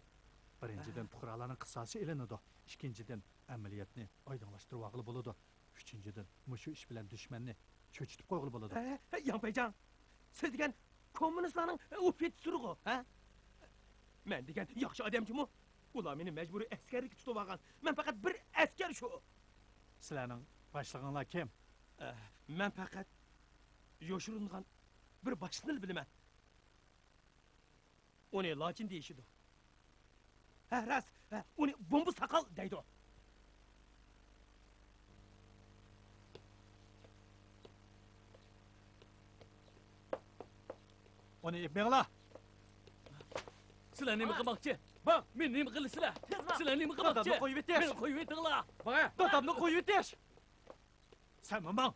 بىرىنچىدىن، پۇقرالارنىڭ قىساسى ئېلىنىدۇ. ئىككىنچىدىن، ئەمەلىيەتنى ئايدىڭلاشتۇرۇۋالغىلى بولىدۇ. ئۈچىنچىدىن، مۇشۇ ئىش بىلەن دۈشمەننى چۆچۈتۈپ قويغىلى بولىدۇ. ھە، ھە، ياڭ پەيجاڭ، سىز دېگەن كوممۇنىستلارنىڭ ئوفىتسېرىغۇ، ھە؟ مەن دېگەن ياخشى ئادەم جۇمۇ. ئۇلار مېنى مەجبۇرىي ئەسكەرلىككە تۇتۇۋالغان. مەن پەقەت بىر ئەسكەر شۇ. سىلەرنىڭ باشلىقىڭلار كىم؟ ئە، مەن پەقەت يوشۇرۇنغان بىر باشلىقنىلا بىلىمەن. ئۇنى لاچىن دېيىشىدۇ. ھە، راست، ھە، ئۇنى بومبا ساقال دەيدۇ. ئۇنى ئېلىپ مېڭىڭلار. سىلەر نېمە قىلماقچى؟ ماڭ! مېنى نېمە قىلىسىلەر؟ تېز ماڭ! سىلەر نېمە قىلماقچى؟ دادامنى قويۇۋېتىش! مېنى قويۇۋېتىڭلار! ماڭە! دادامنى قويۇۋېتىش! سەنمۇ ماڭ!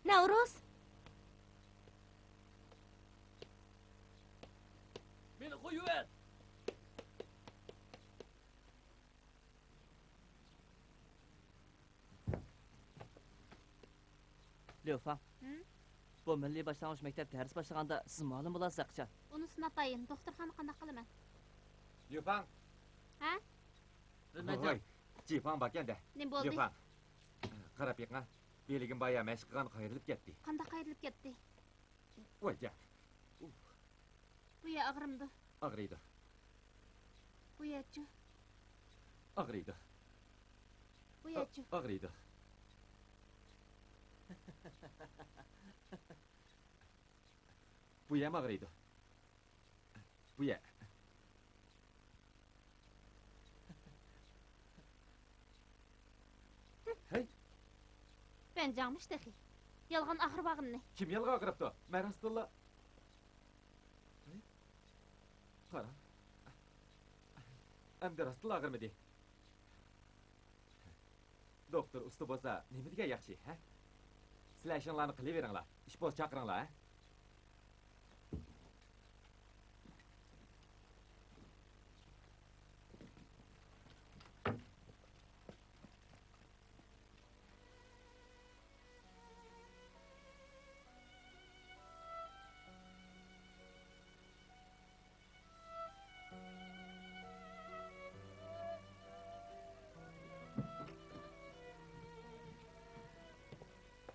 نەۋرۇز! مېنى قويۇۋەت! ليۇفاڭ، ھىم؟ بۇ مىللىي باشلانغۇچ مەكتەپتە دەرس باشلىغاندا سىز مۇئەللىم بولارسىز ھەقىچان. ئۇنى سىناپ باقايىن، دوختۇرخانا قانداق قىلىمەن؟ ليۇفاڭ! ھە؟ ۋاي، جىفاڭ باركەن-دە. نېمە بولدى؟ ليۇفاڭ، قاراپ بېقىڭ. بېلىكىم بايا مەشىق قىلغان قايرىلىپ كەتتى. قانداق قايرىلىپ كەتتى؟ ۋاي جان. بۇ يەر ئاغرىمدۇ؟ ئاغرىيدۇ. بۇ يەرچۇ؟ ئاغرىيدۇ. بۇ يەرچۇ؟ ئاغرىيدۇ. بۇ يەرمۇ ئاغرىيدۇ. بۇ يەر. ھەي! بەنجاڭمىش تېخى. يالغان ئاغرىۋالغىنىنى. كىم يالغان ئاغرىپتۇ؟ مەن راستتىنلا. ھەي! قارا. ئەمدى راستتىنلا ئاغرىمىدى. دوختۇر ئۇستا بولسا نېمە دېگەن ياخشى، ھە؟ سىلەر ئىشىڭلارنى قىلىۋېرىڭلار، ئىش بولسا چاقىرىڭلار، ھە؟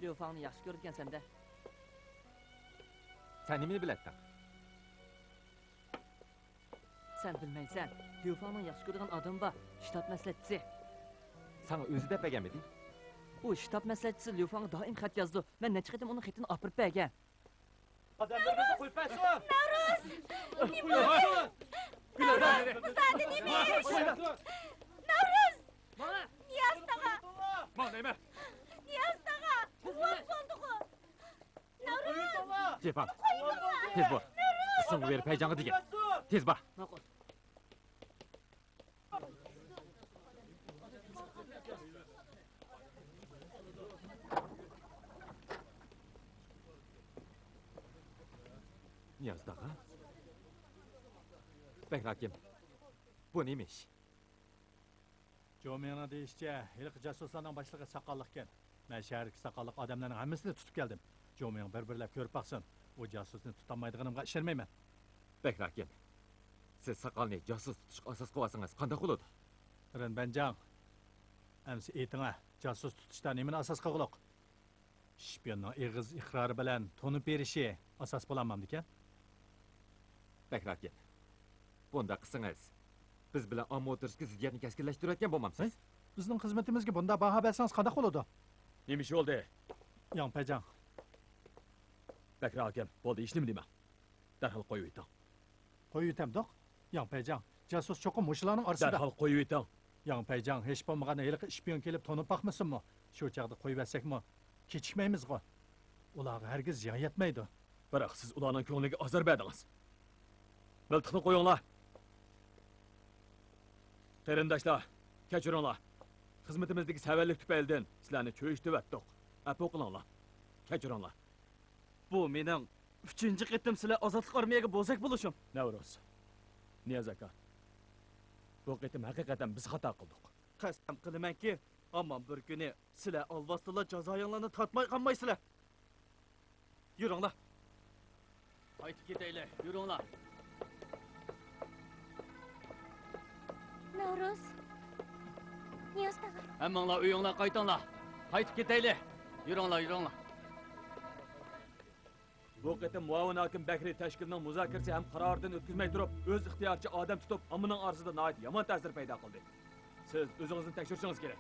ليۇفاڭنى ياخشى كۆرىدىكەنسەن-دە. سەن نېمىنى بىلەتتىڭ؟ سەن بىلمەيسەن. ليۇفاڭنىڭ ياخشى كۆرىدىغان ئادىمى بار، شتاب مەسلىھەتچىسى. ساڭا ئۆزى دەپ بەرگەنمىدى؟ ئۇ شتاب مەسلىھەتچىسى ليۇفاڭغا دائىم خەت يازىدۇ. مەن نەچچە قېتىم ئۇنىڭ خېتىنى ئاپىرىپ بەرگەن. ئادەملىرىمىزنى قويۇپ بەرسۇن! نەۋرۇز! نېمە بولدى؟ مۇسادى نېمە ئىش؟ نەۋرۇز! نىياز تاغا! ماڭ دەيمەن! نىياز تاغا! بولدىغۇ! نەۋرۇز! جىفاڭ! تېز بول! قىسىڭغا بېرىپ ھەيجاڭغا دېگىن! تېز بار! ماقۇل. نىياز تاغا؟ بەگراكىم، بۇ نېمە ئىش؟ جومىڭنىڭ دېيىشىچە، ھېلىقى جاسۇسلارنىڭ باشلىقى ساقاللىقكەن. مەن شەھەردىكى ساقاللىق ئادەملەرنىڭ ھەممىسىنى تۇتۇپ كەلدىم. جومىڭ بىر-بىرلەپ كۆرۈپ باقسۇن. ئۇ جاسۇسنى تۇتالمايدىغىنىمغا ئىشەنمەيمەن. بەگراكىم، سىز ساقالنى جاسۇس تۇتۇشقا ئاساس قىلىۋالسىڭىز قانداق بولىدۇ؟ رېن بەنجاڭ، ئەمسە ئېيتىڭە، جاسۇس تۇتۇشتا نېمىنى ئاساس قىلغۇلۇق؟ شىپيوننىڭ ئېغىز ئىقرارى بىلەن تونۇپ بېرىشى، ئاساس بولالمامدىكەن. بەكرى ئاكىم، بۇنداق قىلسىڭىز، بىز بىلەن ئامما ئوتتۇرىسىدىكى زىددىيەتنى كەسكىنلەشتۈرۈۋەتكەن بولمامسىز؟ ھەي، بىزنىڭ خىزمىتىمىزگە بۇنداق باھا بەرسىڭىز قانداق بولىدۇ؟ نېمە ئىش بولدى؟ ياڭ پەيجاڭ. بەكرى ئاكىم، بولدى، ھېچنېمە دېمەڭ. دەرھال قويۇۋېتىڭ. قويۇۋېتەمدۇق؟ ياڭ پەيجاڭ، جاسۇس چوقۇم مۇشۇلارنىڭ ئارىسىدا. دەرھال قويۇۋېتىڭ. ياڭ پەيجاڭ، ھېچ بولمىغاندا ھېلىقى ئىشپىيون كېلىپ تونۇپ باقمىسۇنمۇ؟ شۇ چاغدا قويۇۋەتسەكمۇ، كېچىكمەيمىزغۇ. ئۇلارغا ھەرگىز زىيان يەتمەيدۇ. بىراق سىز ئۇلارنىڭ كۆڭلىگە ئازار بەردىڭىز. مىلتىقنى قويۇڭلار. قېرىنداشلار، كەچۈرۈڭلار. خىزمىتىمىزدىكى سەۋەنلىك تۈپەيلىدىن سىلەرنى چۆچۈتۈۋەتتۇق. ئەپۇ قىلىڭلار. كەچۈرۈڭلار. بۇ مېنىڭ ئۈچىنچى قېتىم سىلەر ئازادلىق ئارمىيەگە بوزەك بولۇشۇم. نەۋرۇز. نىياز ئاكا. بۇ قېتىم ھەقىقەتەن بىز خاتا قىلدۇق. قەسەم قىلىمەنكى، ھامان بىر كۈنى سىلەر ئالۋاستىلا جازايىڭلارنى تارتماي قالمايسىلەر. يۈرۈڭلار. قايتىپ كېتەيلى، يۈرۈڭلار. نەۋرۇز. نىياز تاغا. ھەممىڭلار ئۆيۈڭلار قايتىڭلار. قايتىپ كېتەيلى. يۈرۈڭلار، يۈرۈڭلار. بۇ قېتىم مۇئاۋىن ھاكىم بەكرى تەشكىلنىڭ مۇزاكىرىسى ھەم قارارىدىن ئۆتكۈزمەي تۇرۇپ، ئۆز ئىختىيارىچە ئادەم تۇتۇپ، ئاممىنىڭ ئارىسىدا ناھايىتى يامان تەسىر پەيدا قىلدى. سىز ئۆزىڭىزنى تەكشۈرۈشىڭىز كېرەك.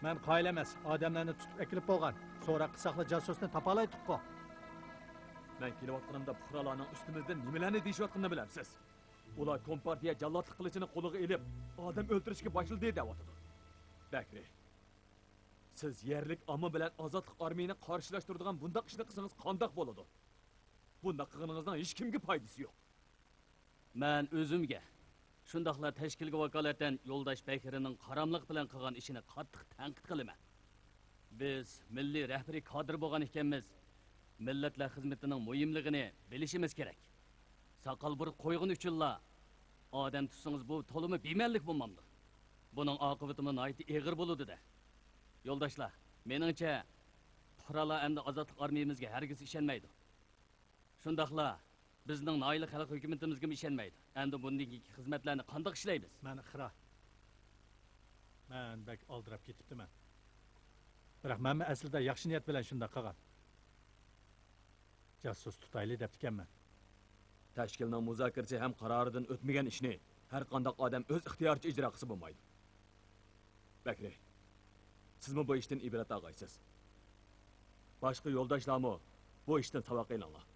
مەن قايىل ئەمەس، ئادەملەرنى تۇتۇپ ئەكېلىپ بولغان. سوراق قىلساقلا جاسۇسنى تاپالايتتۇققۇ. مەن كېلىۋاتقىنىمدا پۇقرالارنىڭ ئۈستىمىزدىن نېمىلەرنى دېيىشىۋاتقىنىنى بىلەمسىز؟ ئۇلار كومپارتىيە جاللاتلىق قىلىچىنى قولىغا ئېلىپ، ئادەم ئۆلتۈرۈشكە باشلىدى دەۋاتىدۇ. بەكرى، سىز يەرلىك ئامما بىلەن ئازادلىق ئارمىيىنى قارشىلاشتۇرىدىغان بۇنداق ئىشنى قىلسىڭىز قانداق بولىدۇ؟ بۇنداق قىلغىنىڭىزنىڭ ھېچكىمگە پايدىسى يوق. مەن ئۆزۈمگە، شۇنداقلا تەشكىلگە ۋاكالىتەن يولداش بەكرىنىڭ قاراملىق بىلەن قىلغان ئىشىنى قاتتىق تەنقىد قىلىمەن. بىز مىللىي رەھبىرىي كادىر بولغان ئىكەنمىز، مىللەتلەر خىزمىتىنىڭ مۇھىملىقىنى بىلىشىمىز كېرەك. ساقال بۇرۇت قويغىنى ئۈچۈنلا ئادەم تۇتسىڭىز، بۇ تولىمۇ بىمەنلىك بولمامدۇ؟ بۇنىڭ ئاقىۋىتىمۇ ناھايىتى ئېغىر بولىدۇ-دە. يولداشلار، مېنىڭچە، پۇقرالار ئەمدى ئازادلىق ئارمىيىمىزگە ھەرگىز ئىشەنمەيدۇ. شۇنداقلا بىزنىڭ ناھىيەلىك خەلق ھۆكۈمىتىمىزگىمۇ ئىشەنمەيدۇ. ئەمدى بۇندىن كېيىنكى خىزمەتلەرنى قانداق ئىشلەيمىز؟ مەن ئىقرا. مەن بەك ئالدىراپ كېتىپتىمەن. بىراق مەنمۇ ئەسلىدە ياخشى نىيەت بىلەن شۇنداق قىلغان. جاسۇس تۇتايلى دەپتىكەنمەن. تەشكىلنىڭ مۇزاكىرىسى ھەم قارارىدىن ئۆتمىگەن ئىشنى ھەر قانداق ئادەم ئۆز ئىختىيارىچە ئىجرا قىلسا بولمايدۇ. بەكرى، سىزمۇ بۇ ئىشتىن ئىبرەت ئالغايسىز. باشقا يولداشلارمۇ بۇ ئىشتىن ساۋاق ئېلىڭلار.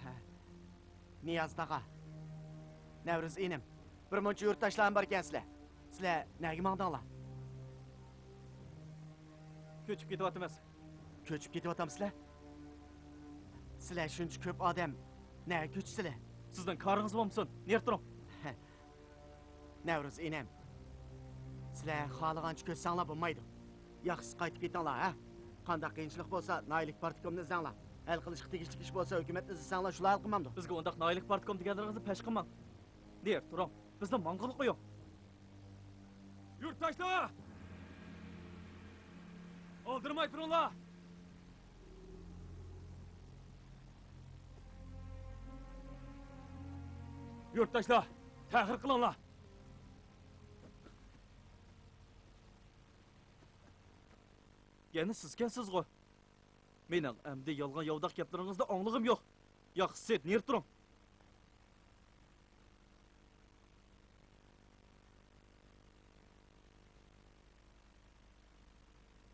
ھە. نىياز تاغا، نەۋرىز ئىنىم، بىر مۇنچە يۇرتداشلارمۇ باركەنسىلەر. سىلەر نەگە ماڭدىڭلار؟ كۆچۈپ كېتىۋاتىمىز. كۆچۈپ كېتىۋاتامسىلەر؟ سىلەر شۇنچە كۆپ ئادەم نەگە كۆچىسىلەر؟ سىزنىڭ كارىڭىز بولمىسۇن، نېرى تۇرۇڭ. نەۋرۇز ئىنىم، سىلەر خالىغانچە كۆچسەڭلار بولمايدۇ. ياخشىسى قايتىپ كېتىڭلار، ھە؟ قانداق قىيىنچىلىق بولسا ناھىيەلىك پارتكومنى ئىزدەڭلار. ھەل قىلىشقا تېگىشلىك ئىش بولسا ھۆكۈمەتنى ئىزدىسەڭلار، شۇلار ھەل قىلمامدۇ؟ بىزگە ئۇنداق ناھىيەلىك پارتكوم دېگەنلىرىڭىزنى پەش قىلماڭ. نېرى تۇرۇڭ، بىزنى ماڭغىلى قويۇڭ. يۇرتداشلار! ئالدىرىماي تۇرۇڭلار! يۇرتداشلار، تەخىر قىلىڭلار! يەنە سىزكەنسىزغۇ؟ مېنىڭ ئەمدى يالغان-ياۋىداق گەپلىرىڭىزنى ئاڭلىغۇم يوق. ياخشىسى، نېرى تۇرۇڭ.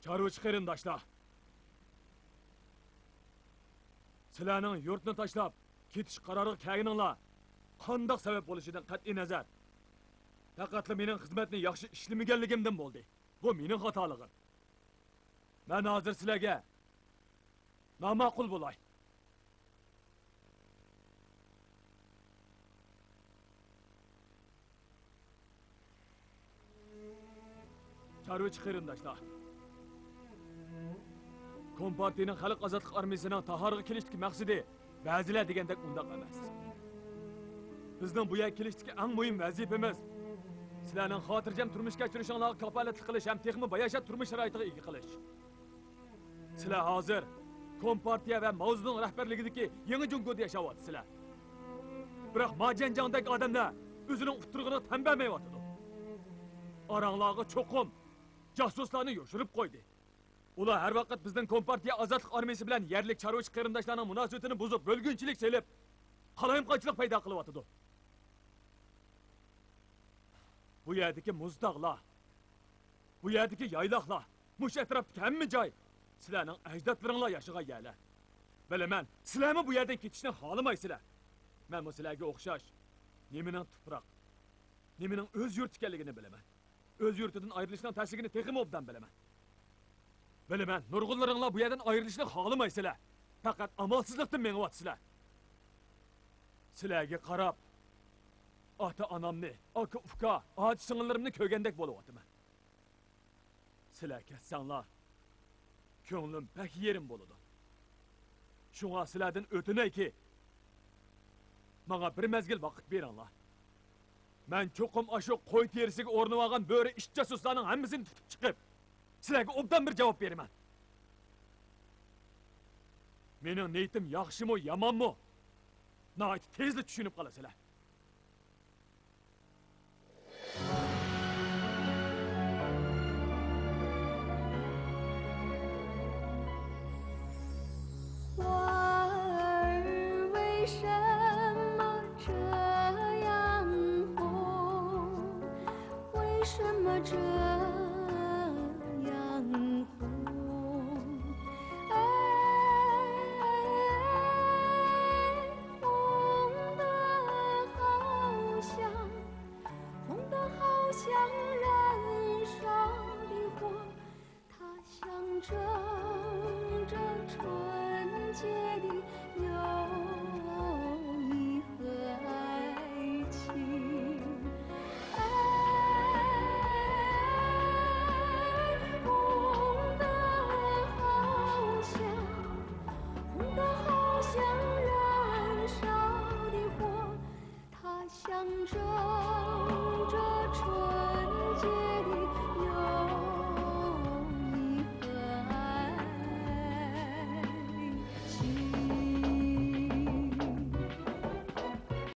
چارۋىچى قېرىنداشلار، سىلەرنىڭ يۇرتنى تاشلاپ كېتىش قارارىغا كەلگىنىڭلار قانداق سەۋەب بولۇشىدىن قەتئىينەزەر، پەقەتلا مېنىڭ خىزمەتنى ياخشى ئىشلىمىگەنلىكىمدىن بولدى. بۇ مېنىڭ خاتالىقىم. مەن ھازىر سىلەرگە ناماقۇل بولاي. چارۋىچى قېرىنداشلار، كومپارتىيىنىڭ خەلق ئازادلىق ئارمىيىسىنىڭ تاھارغا كېلىشتىكى مەقسىتى بەزىلەر دېگەندەك ئۇنداق ئەمەس. بىزنىڭ بۇ يەرگە كېلىشتىكى ئەڭ مۇھىم ۋەزىپىمىز، سىلەرنىڭ خاتىرجەم تۇرمۇش كەچۈرۈشۈڭلارغا كاپالەتلىك قىلىش ھەم تېخىمۇ باياشات تۇرمۇش شارائىتىغا ئىگە قىلىش. سىلەر ھازىر كومپارتىيە ۋە ماۋزېدۇڭ رەھبەرلىكىدىكى يېڭى جۇڭگودا ياشاۋاتىسىلەر. بىراق ما جيەنجياڭدەك ئادەملەر ئۆزىنىڭ ئۇتتۇرغىنىغا تەن بەرمەيۋاتىدۇ. ئاراڭلارغا چوقۇم جاسۇسلارنى يوشۇرۇپ قويدى. ئۇلار ھەر ۋاقىت بىزنىڭ كومپارتىيە ئازادلىق ئارمىيىسى بىلەن يەرلىك چارۋىچى قېرىنداشلارنىڭ مۇناسىۋىتىنى بۇزۇپ، بۆلگۈنچىلىك سېلىپ، قالايمىقانچىلىق پەيدا قىلىۋاتىدۇ. بۇ يەردىكى مۇزتاغلار، بۇ يەردىكى يايلاقلار، مۇشۇ ئەتراپتىكى ھەممە جاي سىلەرنىڭ ئەجدادلىرىڭلار ياشىغان يەرلەر. بىلىمەن، سىلەرمۇ بۇ يەردىن كېتىشنى خالىمايسىلەر. مەنمۇ سىلەرگە ئوخشاش نېمىنىڭ تۇپراق، نېمىنىڭ ئۆز يۇرت ئىكەنلىكىنى بىلىمەن. ئۆز يۇرتىدىن ئايرىلىشنىڭ تەسلىكىنى تېخىمۇ ئوبدان بىلىمەن. بىلىمەن، نۇرغۇنلىرىڭلار بۇ يەردىن ئايرىلىشنى خالىمايسىلەر. پەقەت ئامالسىزلىقتىن مېڭىۋاتىسىلەر. سىلەرگە قاراپ، ئاتا-ئانامنى، ئاكا-ئۇكا، ئاچا-سىڭىللىرىمنى كۆرگەندەك بولۇۋاتىمەن. سىلەر كەتسەڭلار، كۆڭلۈم بەك يېرىم بولىدۇ. شۇڭا سىلەردىن ئۆتۈنەيكى، ماڭا بىر مەزگىل ۋاقىت بېرىڭلار. مەن چوقۇم ئاشۇ قوي تېرىسىگە ئورىنىۋالغان بۆرە ئىت جاسۇسلارنىڭ ھەممىسىنى تۇتۇپ چىقىپ، سىلەرگە ئوبدان بىر جاۋاب بېرىمەن. مېنىڭ نىيىتىم ياخشىمۇ، يامانمۇ، ناھايىتى تېزلا چۈشىنىپ قالىسىلەر. 花儿为什么这样红？为什么这样红？哎，红的好像，红的好像燃烧的火。 它象征着纯洁的友谊和爱情。哎，红的好像，红的好像燃烧的火， 它象征着纯洁的友